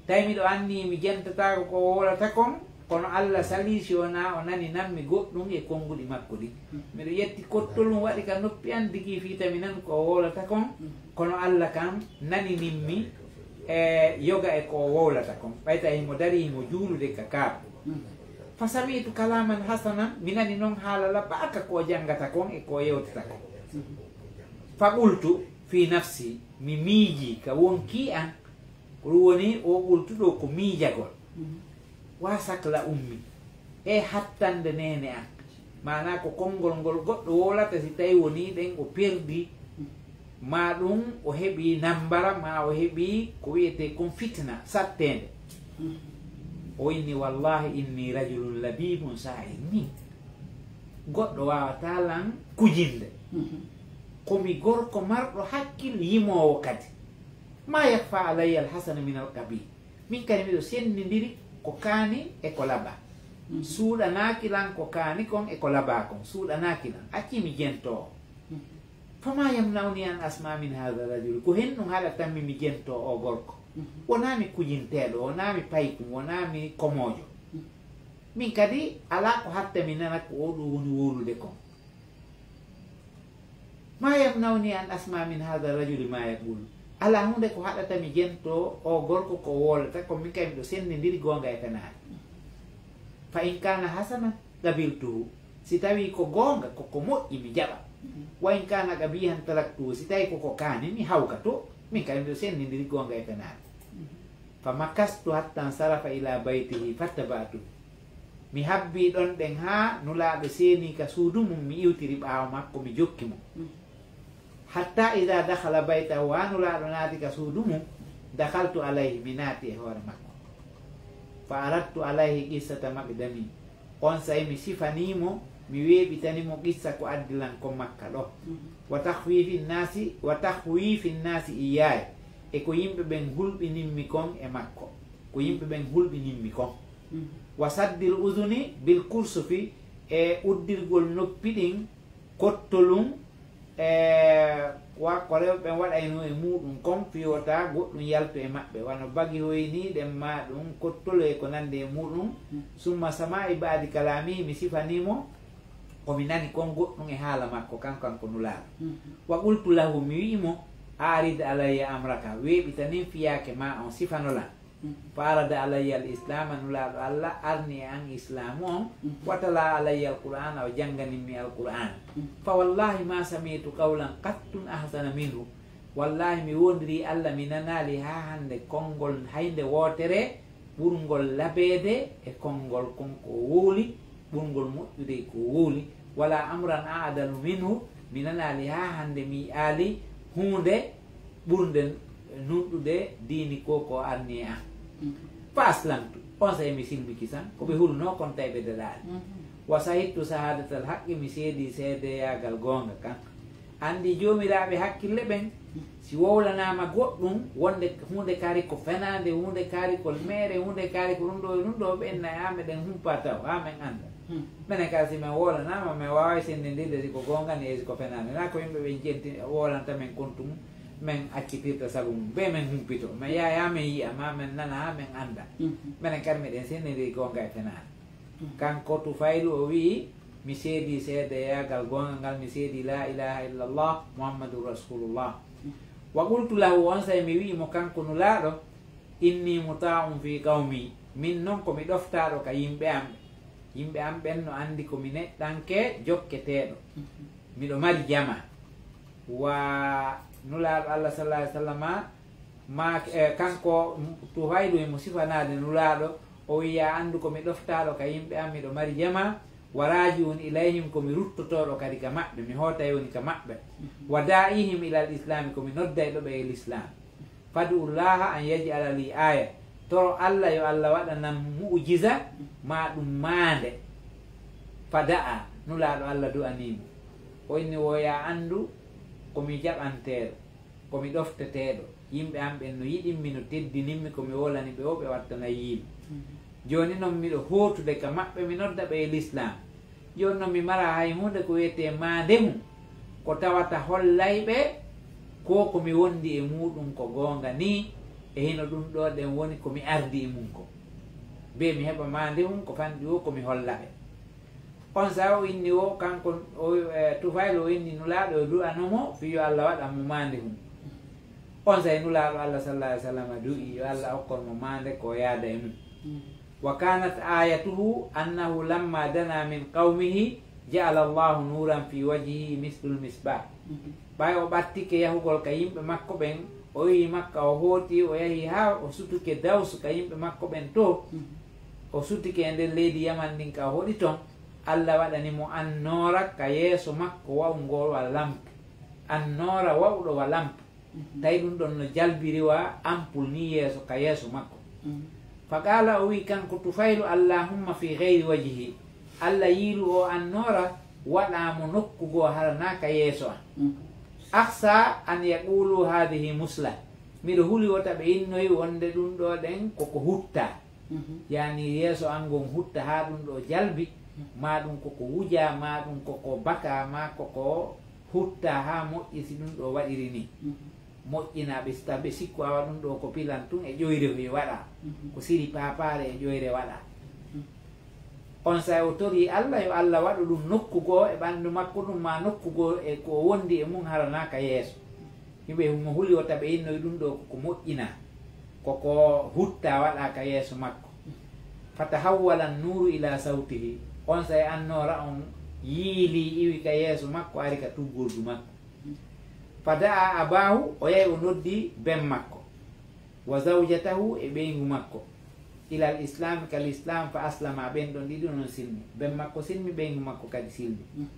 Tawi miɗo anndi mi jentataako ko o wowlata kon, kono Alla salii si wonaa o naninan mi goɗɗum e konnguɗi makko ɗin. Miɗo ƴetti kottolum waɗi ka noppi an, digii fii tawi mi nan ko o wowlata kon, kono Alla kan naninin mi e yoga e ko o wowlata kon. Ɓay tawi himo darii himo juulude ka Kaaba. Fa sami'tu kalaman hasanan, mi nani non haala labba ka ko o janngata kon e ko o yewtata kon. Fa qultu fi nafsi, mi miijii ka wonkii an, ko ɗum woni o qultu ɗo ko miijagol. Wa sakla ummi, e hattande neene an. Maanaa ko konngol ngol goɗɗo wowlata si tawi wonii ɗen o perdi. Ma ɗum o heɓi nambara, ma o heɓi ko wiyetee kon fitina satteende. O inni, "Wallahi inni rajulun labibun sa'ir." Min goɗɗo waawataa lan kujinde. Ko mi gorko marɗo hakkil, yimoowo kadi. "Ma yakfa alayya alhasana min alqabih." Min kadi miɗo senndindiri ko kaani e ko labaa. Suuɗanaaki lan ko kaani kon e ko labaa kon. Suuɗanaaki lan. Acci mi jentoo. "Fama yamna'uni an asma min hadha rajuli." Ko hen ɗum haɗatanmi mi jentoo o gorko? Wonaa mi kujinteeɗo, wonaa mi paykun, wonaa mi komoojo. Min kadi alaa ko hatta mi nana ko oo ɗoo woni wowlude kon. "Ma yamna'uni an asma min hadha rajuli ma yaqul." Alaa huunde ko haɗata mi jentoo o gorko ko wowlata kon, min kadi miɗo senndindiri goonga e fenaande. "Fa in kana hasanan qabiltuhu." Si tawii ko goonga, ko ko moƴƴi, mi jaɓa. "Wa in kana qabihan taraktuhu." Si tawii ko ko kaani, mi hawka to. Min kadi miɗo senndindiri goonga e fenaande. "Fa makastu hatta nsarafa ila baytihi fattaba'tu." Mi habbii ɗon ɗen haa Nulaaɗo seenii ka suudu mum, mi iwtiri ɓaawo makko, mi jokki mo. "Hatta idha dakhala baytahu," haa Nulaaɗo naati ka suudu mum, "dakhaltu alayhi," mi naati e hoore makko. "Fa aradtu alayhi qissata maqdami." On saa'i mi sifanii mo, mi weeɓitani mo qissa ko addi lan kon Makka ɗoo. "Wa takhwifi nnasi, wa takhwifi nnasi iyyaya," e ko yimɓe ɓen hulɓinimmi kon e makko. Ko yimɓe ɓen hulɓinimmi kon. "Wa saddil udhuni bil kursufi," e uddirgol noppi ɗin kottolun, e wa ko rewɓe ɓen waɗayno e muuɗum kon, fii wota goɗɗum yaltu e maɓɓe, wano bagi hoyniiɗen ma ɗum, kottolu e ko nandi e muuɗum. "Summa sama'i ba'di kalami," mi sifanii mo ko mi nani kon goɗɗum e haala makko, kan, kanko Nulaaɗo. "Wa qultu lahu," mi wi'i mo, "a'rid alayya amraka," weeɓitanin fiyaake ma on, sifano lan. "Fa arada alayya al-islaama," Nulaaɗo Allah arni e an islaamu on. "Wa tala alayya al-qur'aana," o jannganin mi al-qur'aana. "Fa wallahi ma sami'tu qawlan qattun ahsana minhu," wallahi mi woondirii Allah, mi nanaali haa hannde konngol haynde wootere ɓurngol labeede e konngol kon ko wowli, ɓurngol moƴƴude ko wowli. "Wala amran a'dalu minhu," mi nanaali haa hannde mi yi'aali huunde ɓurnde nunɗude diini ko ko arni e an. "Fa aslamtu," on saa'i mi silmiki san, ko ɓe hulnoo kon tawi ɓe daɗaali. "Wa sahidtu sahadatal haqqi," mi seedii seedeyaagal goonga kan. Anndi joomiraaɓe hakkille ɓen, si wowlanaama goɗɗum, wonde huunde kaari ko fenaande, huunde kaari ko meere, huunde kaari ko ɗum ɗoo e ɗum ɗoo, ɓen na haa meɗen humpa taw, haa men annda. Menen kadi, si men wowlanaama, men waaway senndindirde si ko goonga ni e si ko fenaande. Na ko yimɓe ɓen jenti, wowlanta men kon tun, men accitirta sabu mum. Be men humpito, men yaha haa men yi'a, maa men nana haa men annda. Menen kadi meɗen senndindiri goonga e fenaande. Kanko Tufaylu o wi'i, "Mi seedii seedeyaagal goonga ngal, mi seedii laa ilaaha illallah, Muhammadun Rasulullah." "Wa qultu lahu," on saa'i mi wi'i mo kanko Nulaaɗo, "Inni muta'un fi qawmi," min non ko mi ɗoftaaɗo ka yimɓe am. Yimɓe am ɓen no anndi ko mi neɗɗanke jokketeeɗo. Miɗo mari jamaa. Wa Nulaaɗo Allah sallallahu alaihi wasallama, ma, eh, kanko Tufaylu himo sifanaade Nulaaɗo, o wi'i, "Yaa anndu ko mi ɗoftaaɗo ka yimɓe am, miɗo mari jamaa, wa raaji'un ilayhim, ko mi ruttotooɗo kadi ka maɓɓe, mi hootay woni ka maɓɓe, wa daa'ihim ilal islaami, ko mi noddayɗo ɓe e lislaam. Fad'ullaha an yaj'ala li aaya, toro Allah yo Allah waɗanam mu'jiza, ma ɗum maande." Fa da'a, Nulaaɗo Allah du'anii mo. O inni, "Wo yaa anndu ko mi jaɓanteeɗo, ko mi ɗofteteeɗo. Yimɓe am ɓen no yiɗimmi, no teddinimmi, ko mi wolani ɓe o, ɓe wattanay yiimi. Jooni non miɗo hootude ka maɓɓe, mi nodda ɓe e lislaam. Jooni non mi maraa hay huunde ko wi'etee maandehun, ko tawata hollay ɓe ko, ko mi wondi e muuɗum ko goonga nii, e hino ɗum ɗoo ɗen woni ko mi ardi e mum ko. Be mi heɓa maandehun ko fanɗi o, ko mi holla ɓe." On saa'i o inni o, kanko o, eh, Tufaylu o inni Nulaaɗo o du'ano mo fii yo Allah waɗan mo maandehun. On saa'i Nulaaɗo Allah sallallahu alaihi wasallam du'i yo Allah okkon mo maande ko yaada e mum. "Wa kanat ayatuhu annahu lamma dana min qawmihi ja'ala Allahu nuran fi wajhihi mislul misbah." Ɓay o ɓattike yahugol ka yimɓe makko ɓen, o yehi Makka, o hooti, o yahi haa o sutuke Daws ka yimɓe makko ɓen to. O sutike e nder leydi Yaman ndin ka o hoɗi ton, Allah waɗani mo annoora ka yeeso makko wa'ungol wa lampu. Annoora wa'uɗo wa lamp. Tawi ɗum ɗon no jalbiri wa ampul ni yeeso ka yeeso makko. Fa qaala, o wi'i kanko Tufaylu, "Allahumma fi gayri wajhi." Allah yiilu o annoora waɗa mo nokku goo hara naa ka yeeso an. Akhsa an yaqulu hadhihi musla. Miɗo huli wota ɓe innoy wonde ɗum ɗo ɗen koko hutta. Yani yeeso an ngon hutta haa ɗum ɗo jalbi, ma ɗum koko wuja, ma ɗum koko baka, ma koko hutta haa moƴƴi si ɗum ɗo waɗiri ni. Moƴƴina ɓe, si tawi ɓe sikku awa ɗum ɗo ko pilan tun e ƴoyre hoye waɗa. Ko siri papaare e ƴoyre waɗa. On sa o tori Allah yo Allah waɗu ɗum nokku goo e ɓandu makko ɗum ma nokku goo e ko o wondi e mum hara naa ka yeeso. Yimɓe mo huli wota ɓe innoy ɗum ɗo ko moƴƴina, koko hutta waɗa ka yeeso makko. Fatahawwala nuru ila sawtihi. On sa e annoora on yiili iwi ka yeeso makko ari ka tuggordu makko. Fada'a abahu, o yahi o noddi ben makko. Wa zawjatahu, e ɓeyngu makko. Ilal islami, kal islam, fa aslama, ɓen ɗon ɗiɗo non silmi. Ben makko silmi, ɓeyngu makko kadi silmi.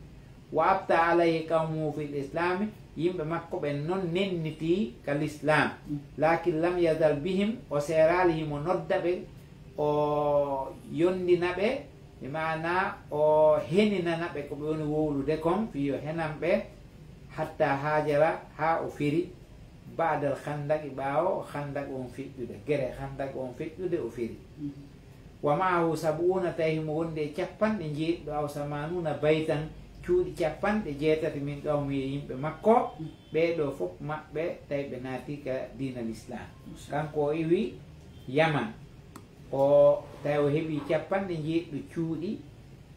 Wa abta alayhi qawmuhu fil islami, yimɓe makko ɓen non nenniti ka l'islam. Lakin lam yazal bihim, o seeraali himo nodda ɓe, o yondina ɓe, bi maana o heninana ɓe ko ɓe woni wowlude kon, fii yo henan ɓe, hatta hajara, haa o firi, ba'dal khandaqi, ɓaawo khandaq on feƴƴude, gere khandaq on feƴƴude o firi. Wa ma'ahu sab'una, tawi himo wondi e capanɗe njeeɗiɗo, aw samanuna baytan, cuuɗi capanɗe jeetati min qawmi e yimɓe makko, ɓee ɗo fof maɓɓe tawi ɓe naati ka diina l'islam. Kanko o iwi Yaman, o tawi o heɓi capanɗe njeeɗiɗo cuuɗi,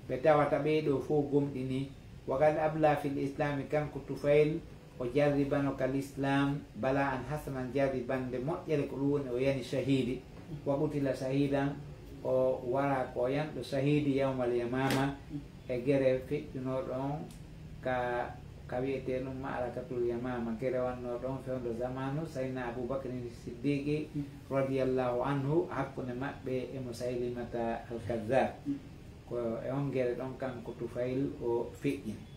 ɓe tawata ɓee ɗo fof gomɗini. Wa qad abla fil islami, kanko Tufayl, o jarribano ka l'islam, bala an hasanan, jarribande moƴƴere, ko ɗum woni o yani shahidi, wa qutila shahidan, o wara ko o yanɗo shahidi yawmal yamama, e gere feƴƴuno ɗon ka, ka wiyete ɗum ma'arakatul yamama, gere wanno ɗon fewndo zamanu Sayyidina Abu Bakrin Siddiqi radiyallahu anhu, hakkunde maɓɓe e Musaylimata al-Kazzab. Ko e on gere ɗon kanko Tufayl o feƴƴini.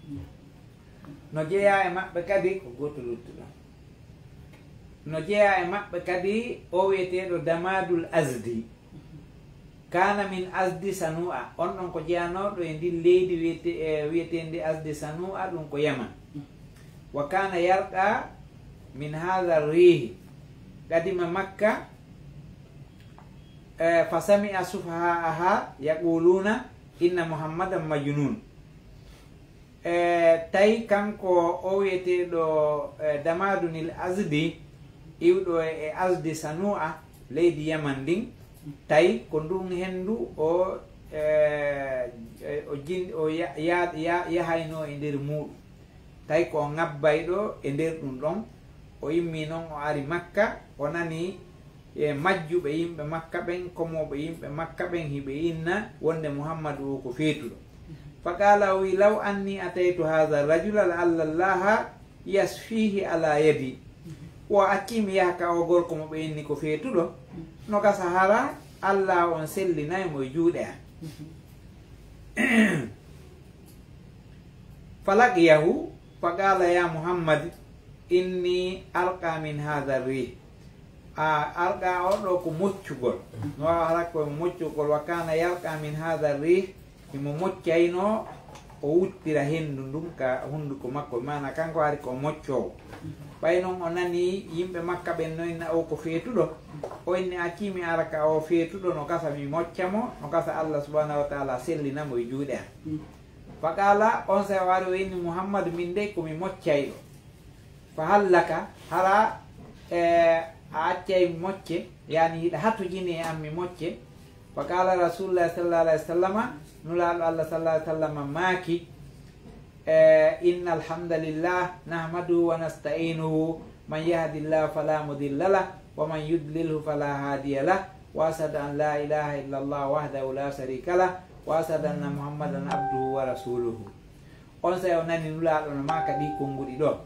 No jeyaa e maɓɓe kadi, ko gooto luttuɗo. No jeyaa e maɓɓe kadi o wiyeteeɗo Damadul Azdi. Kana min Azdi Sanu'a. On ɗon ko jeyanooɗo e ndin leydi wiyete-, e wiyeteendi Azdi Sanu'a, ɗum ko Yaman. Wa kana yarqa min hadha rihi. Qadima Makka, eh, fa sami'a sufaha'aha yaquluna inna Muhammadan majnun. E, tawi kanko o wiyeteeɗo, e, Damadunil Azdi, iwɗo e Azdi Sanu'a, leydi Yaman ndin, tawi ko ndun henndu o, e, e, o jin-, o ya-, ya-, ya-, yahayno e nder muuɗum. Tawi ko o ŋabbayɗo e nder ɗum ɗon, o immi non o ari Makka, o nani e majjuɓe yimɓe Makka ɓen, komooɓe yimɓe Makka ɓen, hiɓe inna wonde Muhammadu o ko feetuɗo. Fa qala, o wi, "Law anni ataytu hadha rajula la alla Allaha yasfihi ala yadi." O acci mi yaha ka o gorko mo ɓe inni ko feetuɗo, no gasa hara Allah on sellinay mo e juuɗe an. Falaqiyahu, fa qala, "Ya Muhammad, inni alqa min hadha rih." A, alqa o ɗo ko moccugol. No waawa hara ko moccugol, wa kana yalqa min hadha rih, himo moccayno o wuttira hendu ndun ka hunduko makko, maana kanko hari ko moccoowo. Ɓay non o nani yimɓe Makka ɓen no inna o ko feetuɗo, o inni acci mi ara ka o feetuɗo, no gasa mi mocca mo, no gasa Allah subhanahu wa ta'ala sellina mo e juuɗe an. Fa qala, on sey o ari o inni, "Muhammad, min dey ko mi moccayɗo. Fa hal laka, hara, e, a accay mi mocce, yani hiɗa hatojini e an mi mocce?" Fa qala Rasulullah sallallahu alaihi wasallama, Nulaaɗo Allah sallallahu alaihi wasallama maaki, e, "Inna alhamdulillah, nahmaduhu wa nasta'inuhu, man yahdillahu fala mudilla lah, wa man yudlilhu fala hadiya lah, wa ashhadu an la ilaha illa Allah wahdahu la sharika lah, wa ashhadu anna Muhammadan abduhu wa rasuluhu." On sey o nani Nulaaɗo no maaka ɗi konnguɗi ɗo.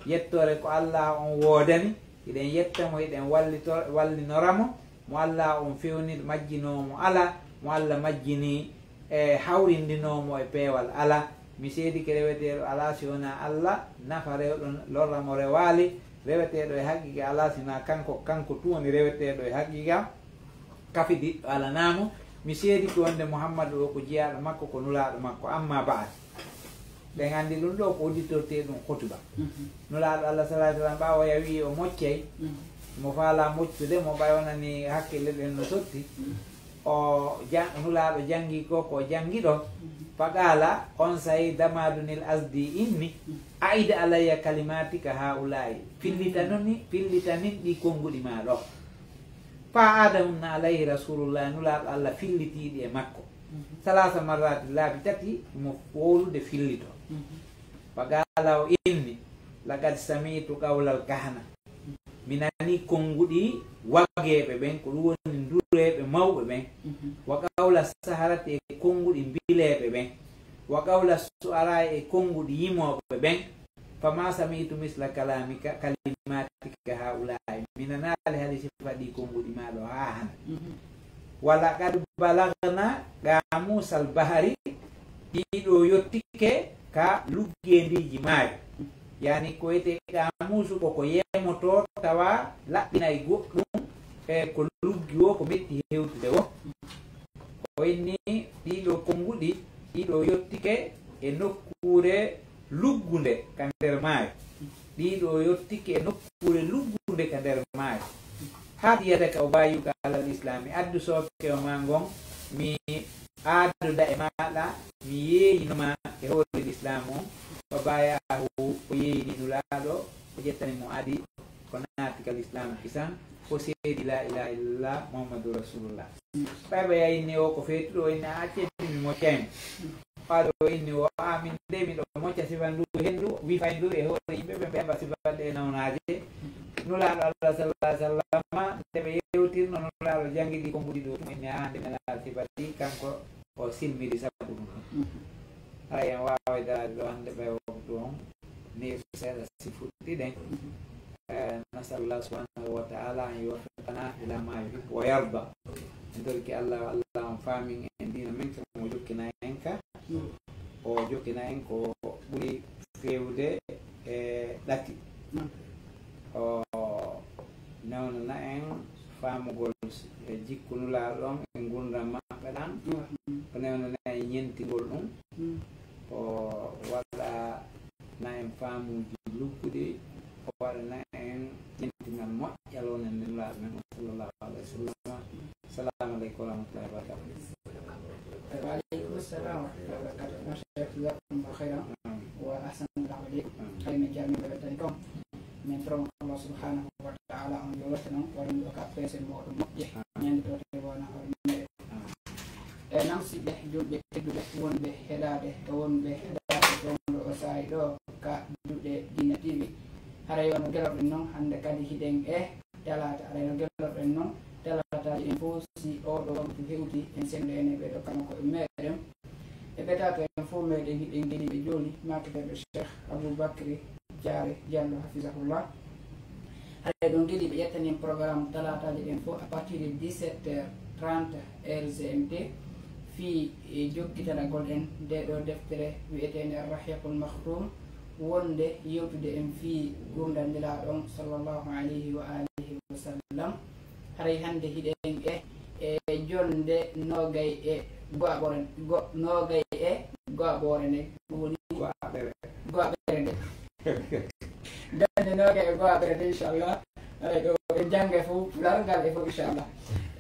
Yettoore ko Allah on woodani, hiɗen yetta mo, hiɗen wallito-, wallinora mo, mo Allah on fewni majjinoo mo ala, mo Allah majjini e hawrindinoo mo e peewal ala, Mi seedike reweteeɗo alaa si wonaa Alla, nafa rewɗo, lorra mo rewaali, reweteeɗo e haqiiqa alaa si wonaa kanko, kanko tun woni reweteeɗo e haqiiqa, kafidiɗɗo alanaa mo. Mi seedike wonde Muhammadu o ko jiyaaɗo makko, ko nulaaɗo makko. Amma ba'd. Ɓen anndi ɗun ɗoo ko udditortee ɗun khutuba. Nulaaɗo Alla sallallaahu alayhi wa sallam ɓaawo o wi'i o moccay, mo faalaa moccude mo ɓay wonani hakkille ɗen no sotti. O ja-, Nulaaɗo janngi ko, ko janngi ɗoo. Faqaala, onsay Damaadunil Asdi inni, a'id alayya kalimatika haa'ulaa'i. Fillitanin, fillitanin ɗii konnguɗi maa ɗoo. Fa a'adahunna alayhi Rasuulullaahi, Nulaaɗo Alla fillitiiɗi e makko. Salaasa marraati, laabi tati, mo wowlude fillito. Faqaala, o inni, laqad sami'tu qawlal kahana. Mi nanii konnguɗi wageeɓe ɓen, ko ɗun woni ndureeɓe mawɓe ɓen. Wa qawla saharati, e konnguɗi mbileeɓe ɓen. Wa qawla su'araa'i, e konnguɗi yimooɓe ɓen. Fama sami'tu misla kalamika, kalimatika haa'ulaa'i. Mi nanaali hay sifa ɗii konnguɗi maa ɗoo haa hannde. Wa laqad balagna qaamuusal bahari, ɗii ɗoo yottike ka luggendiiji maayo. Yaani ko wi'etee qaamuusu ko, ko yemoto tawa laɓɓinay goɗɗun, e ko luggi woo ko metti hewtude woo. O inni ɗii ɗoo konnguɗi, ɗii ɗoo yottike e nokkuure luggunde ka nder maayo. Ɗii ɗoo yottike e nokkuure luggunde ka nder maayo. Haat yadaka ubayyuka alal islaami, addu sookewo maa ngon, mi aadoda e maaɗa, mi yeeyino ma e hoore lislaamu on. Fa baaya'ahu, o yeeyini Nulaaɗo, o ƴettani mo ahdi, o naati ka lislaamu kisan, o seedi laa ilaaha illallah Muhammadu Rasuulullah. Ɓay ɓe yahinni o ko feetuɗo, o inni, "A acce mi, mi moccay mo." Ɓaaɗo o inni o, "A min de miɗo mocca sifa ndu henndu, wifay ndu e hoore yimɓe ɓe, ɓe heɓa sifa ɗe nawnaaje." Nulaaɗo Allah sallallaahu alayhi wa sallam, nde ɓe yewtirno, Nulaaɗo janngi ɗi konnguɗi ɗoo tun, inni, "A, nde mi alaa sifa ɗi," kanko o silmiri sabu ɗum. Haray en waaway daraade ɗoo hannde, ɓay waktu on neesu seeɗa si fuɗɗiɗen. Eh, nasalullah subhanahu wa ta'ala an yuwaffiqana ila ma yuhibbu wa yarda. En torike Allah, Allah on faamin en diina men, kamo jokkina en ka, o jokkina en ko ɓuri feewde e ɗati. O newnana en faamugol e jikku Nulaaɗo on e ngurndan maɓɓe ɗan. O newnana en ñentingol ɗum. O waɗa na en faamuuji lugguɗi, o waɗana en ƴentinal moƴƴal wonande Nulaaɗo men o, sallallahu alayhi wa sallam. Assalamu aleykum wa rahmatullahi wa barakatuh. Wa aleykum assalam wa rahmatullahi wa barakatuh. Mon Cheikh, jazakumullahu khairan wa ahsanallahu ilaykum. Hay min jarni ɓe wettani kon. Min toro Allah subhanahu wa ta'ala on yolata non, waɗan ɗo ka peese moɗon moƴƴe. Ñande to te wona hoore meɗen. E nan siɓɓe julɓe tedduɓe wonɓe heɗaade e wonɓe heɗaade ɗon ɗo o saa'i ɗo ka duɗe Diina T V. Haray wano gelorɗen non hannde kadi hiɗen e talaata. Haray no gelorɗen non talaataaji ɗin fof, si oo ɗo waktu hewti, en senndo en e ɓee ɗo kama ko e meɗen. E ɓetato en fof meɗen hiɗen geliɓe jooni, maakiteeɓe Cheikh Aboubacry Diaré Diallo, hafizahullah. Haray ɗon geli ɓe ƴettani en programme talaataaji ɗin fof à partir de dix-sept heures trente heure G M T, fii e jokkitanagol en nde ɗo deftere wi'eteende Ar-Rahiqul Makhtum, wonde yewtude en fii gurdam Nelaaɗo on sallallahu alayhi wa alihi wa sallam. Haray hannde hiɗen e, e jonnde noogay e go'aɓore, go-, noogay e go'aɓore nden. Ɗum woni go'aɓere. Go'aɓere nden. Jannde noogay e go'aɓere nden, inchallah. Haray ɗo en janngay fof pular ngal e fof, inchallah.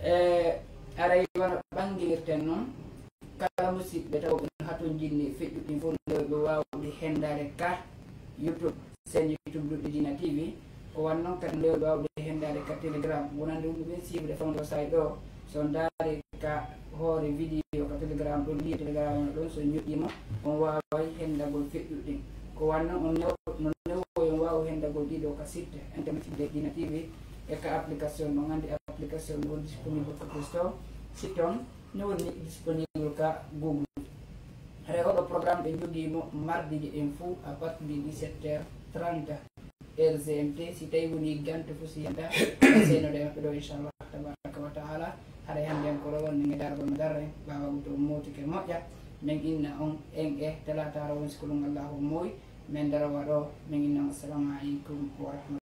E, haray wano ɓanngirten non, kala musiɓɓe tawɓe no hatonjinni feƴƴuɗi ɗin fof, no ɓe waawde henndaade ka YouTube, seen YouTube Duɗe Diina T V. Ko wan non kadi no ɓe waawde henndaade ka Telegram. Wonande wonɓe ɓen siibude fawndo saay ɗo, so on ndaari ka hoore vidéo ka Telegram ɗon, liye Telegram on ɗon, so on ñoƴƴiima, on waaway henndagol feƴƴuɗi ɗin. Ko wan non on new-, no newoyo on waawa henndagol ɗiɗo ka site internet Duɗe Diina T V e ka application. On anndi application no woni disponible ka Play Store. Site on no woni disponible ka Google. Haray oɗo programme ɓe jogii mo mardiiji ɗin fuu à partir de dix-sept heures trente heure G M T. Si tawi woni gante fuu si yanta, senoɗo e maɓɓe ɗo, inchallah tabaraka wa taala. Haray hannde en ko ɗo wonni e daragol mo darren, ɓaawo to mootike moƴƴa. Min inna on en e talataare won sikolum Allahu moy. Min dara waɗo min inna assalamu aleykum wa rahmatullahi.